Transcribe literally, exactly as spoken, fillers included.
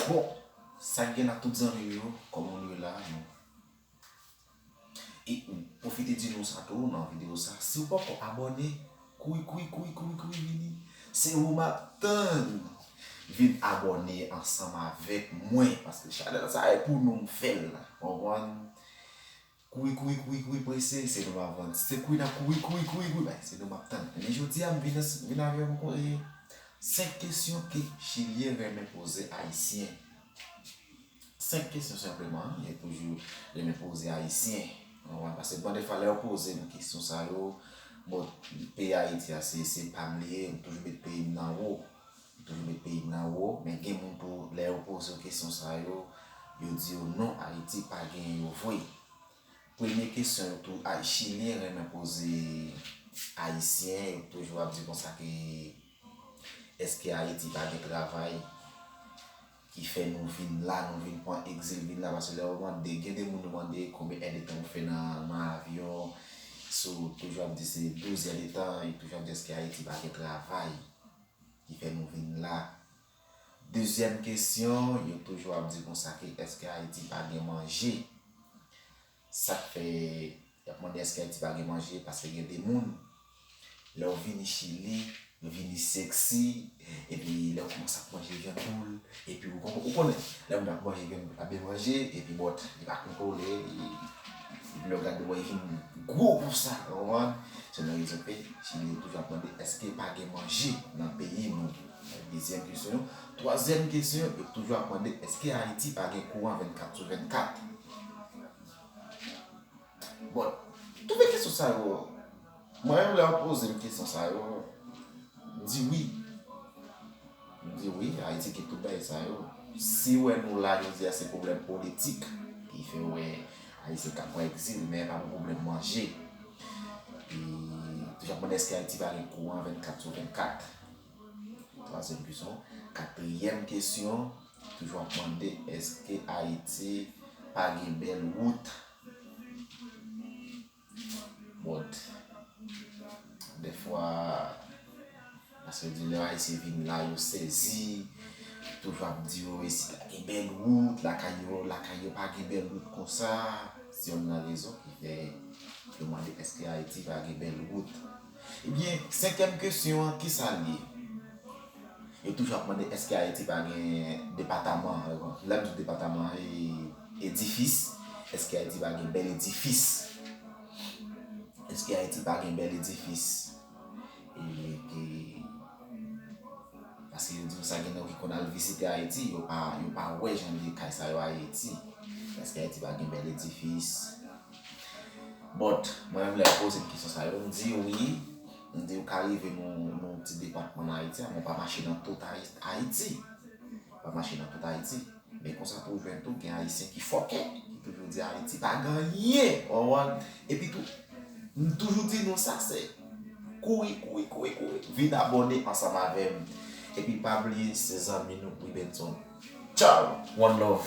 Bon, sa k gen la tout zanmi m yo, kòman nou ye la? Nou E m pwofite di nou sa tou nan videyo sa. Si w poko abòne, kouri, kouri, kouri, kouri, kouri vini. Se ou m ap tann. Vin abòne ansanm avèk mwen, paske chanèl sa e pou nou m fè l la. Konprann? Kouri, kouri, kouri, kouri, prese, se nou m ap vann. Se kouri n ap kouri, kouri, kouri, kouri, bay, se nou m ap tann. Men jodi a, m vin, vin avè yon, e, senk kesyon ke Chilyen renmen poze Ayisyen. Senk kesyon senpleman, yo toujou renmen poze Ayisyen. Ou konprann? Paske bon, defwa, lè yo poze nou kesyon sa yo, bon, peyi Ayiti a, se, se pa m li ye, m toujou met peyi m nan wo. M toujou met peyi m nan wo, men gen moun tou, lè yo poze yo kesyon sa yo, yo di yo non, Ayiti pa gen yo vre. Premye kesyon yo tou, ay, Chilyen renmen poze Ayisyen, yo toujou ap di konsa ke èske Ayiti pa gen travay ki fè nou vin la, nou vin pran egzil, vin la, paske lè yo mande, gen de moun yo mande konbyen èdtan ou fè nan, nan avyon, so, toujou ap di se douz èdtan, yo toujou ap di èske Ayiti pa gen travay ki fè nou vin la. Dezyèm kesyon, yo toujou ap di konsa ke èske Ayiti pa gen manje? Sa k fè y ap mande èske Ayiti pa gen manje, paske gen de moun, lè w vini Chili, yo vini sexy, epi lè w kòmanse ap manje vyann poul, epi ou konprann, ou konnen, lè moun ap manje vyann poul, ap byen manje, epi bòt, li pa kontwole, e, epi lè w gade, w wè, li vin gwo konsa, ou konprann? Se nan rezon ke Chili yo toujou ap mande, èske pa gen manje nan peyi nou? Dezyèm kesyon. Twazyèm kesyon, yo toujou ap mande, èske Ayiti pa gen kouran vennkat sou vennkat? Bon, tout kesyon sa yo, mwen menm lè yo poze m kesyon sa yo, m di wi. M di wi, Ayiti gen tout bagay sa yo. Si w wè nou la jodi a, se pwoblèm politik ki fè w wè Ayisyen k ap pran egzil, men pa pou pwoblèm manje. E toujou ap mande èske Ayiti pa gen kouran vennkat sou vennkat. Twazyèm kesyon. Katriyèm kesyon, toujou ap mande èske Ayiti pa gen bèl wout? But, defwa, paske di lè Ayisyen vin la, yo sezi, toujou ap di yo, isit la gen bèl wout, lakay yo, lakay yo pa gen bèl wout konsa. Se youn nan rezon ki fè yo mande èske Ayiti pa gen bèl wout. Ebyen, senkyèm kesyon an, kisa l ye? Yo toujou ap mande èske Ayiti pa gen depataman, lè m di depataman, e, edifis, èske Ayiti pa gen bèl edifis? Èske Ayiti pa gen bèl edifis? E, e, paske yo di konsa gen nèg ki konn al vizite Ayiti, yo pa, yo pa wè jan de kay sa yo Ayiti. Èske Ayiti pa gen bèl edifis? But, mwen menm lè yo poze m kesyon sa yo, m di wi, m di ou ka rive nan, nan yon ti depatman nan Ayiti, men w pa mache nan tout Ayi-, Ayiti. W pa mache nan tout Ayiti. Men konsa tou w jwenn tou, gen Ayisyen ki fòkè, ki toujou di Ayiti pa gen anyen, w konprann? Epi tou, m toujou di nou sa, se kouri, kouri, kouri, kouri, vin abòne ansanm avè m. Epi pa bliye, se zanmi nou, Wibenson. Tchao, one love.